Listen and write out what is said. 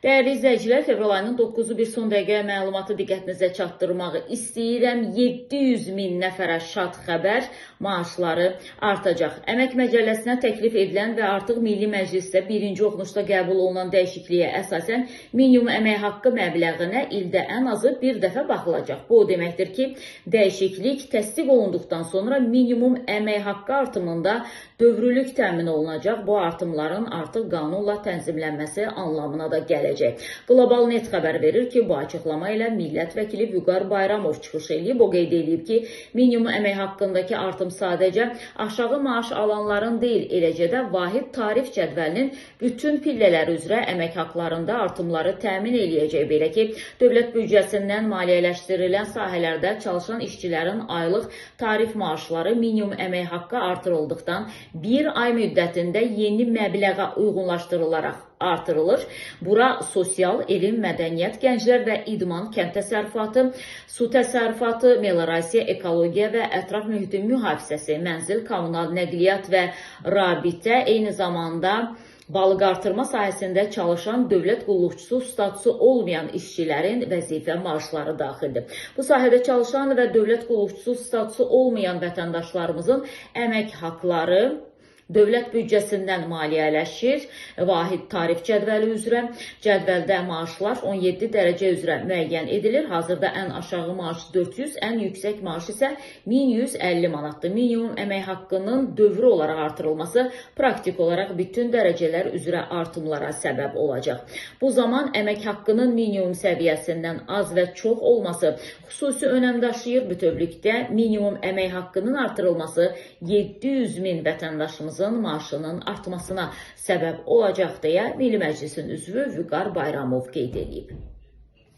Dəyərli izləyicilər, fevral ayının 9-u bir son dəqiqə məlumatı diqqətinizə çatdırmağı istəyirəm. 700 min nəfərə şad xəbər, maaşları artacaq. Əmək Məcəlləsinə təklif edilən və artıq Milli Məclisdə birinci oxunuşda qəbul olunan dəyişikliyə əsasən minimum əmək haqqı məbləğinə ildə ən azı bir dəfə baxılacaq. Bu o deməkdir ki, dəyişiklik təsdiq olunduqdan sonra minimum əmək haqqı artımında dövrülük təmin olunacaq. Bu artımların artıq qanunla tənzimlənməsi anlamına da gələcək. Qlobal Net xəbər verir ki, bu açıqlama ilə millət vəkili Vüqar Bayramov çıxış eləyib. O qeyd eləyib ki, minimum əmək haqqındakı artım sadəcə aşağı maaş alanların deyil, eləcə də vahid tarif cədvəlinin bütün pillələri üzrə əmək haqlarında artımları təmin eləyəcək. Belə ki, dövlət büdcəsindən maliyyələşdirilən sahələrdə çalışan işçilərin aylıq tarif maaşları minimum əmək haqqı artırıldıqdan bir ay müddətində yeni məbləğə uyğunlaşdırılaraq artırılır. Bura sosial, elm, mədəniyyət, gənclər və idman, kənd təsərrüfatı, su təsərrüfatı, meliorasiya, ekologiya və ətraf mühitin mühafizəsi, mənzil, kommunal nəqliyyat və rabitə, eyni zamanda balıq artırma sahəsində çalışan dövlət qulluqçusu statusu olmayan işçilərin vəzifə maaşları daxildir. Bu sahədə çalışan və dövlət qulluqçusu statusu olmayan vətəndaşlarımızın əmək haqları dövlət büdcəsindən maliyyələşir. Vahid tarif cədvəli üzrə cədvəldə maaşlar 17 dərəcə üzrə müəyyən edilir. Hazırda ən aşağı maaş 400, ən yüksək maaş isə 1150 manatdır. Minimum əmək haqqının dövrü olaraq artırılması praktik olaraq bütün dərəcələr üzrə artımlara səbəb olacaq. Bu zaman əmək haqqının minimum səviyyəsindən az və çox olması xüsusi önəm daşıyır. Bütövlükdə minimum əmək haqqının artırılması 700 min vətəndaşımızın maaşının artmasına səbəb olacaq deyə Milli Məclisin üzvü Vüqar Bayramov qeyd edib.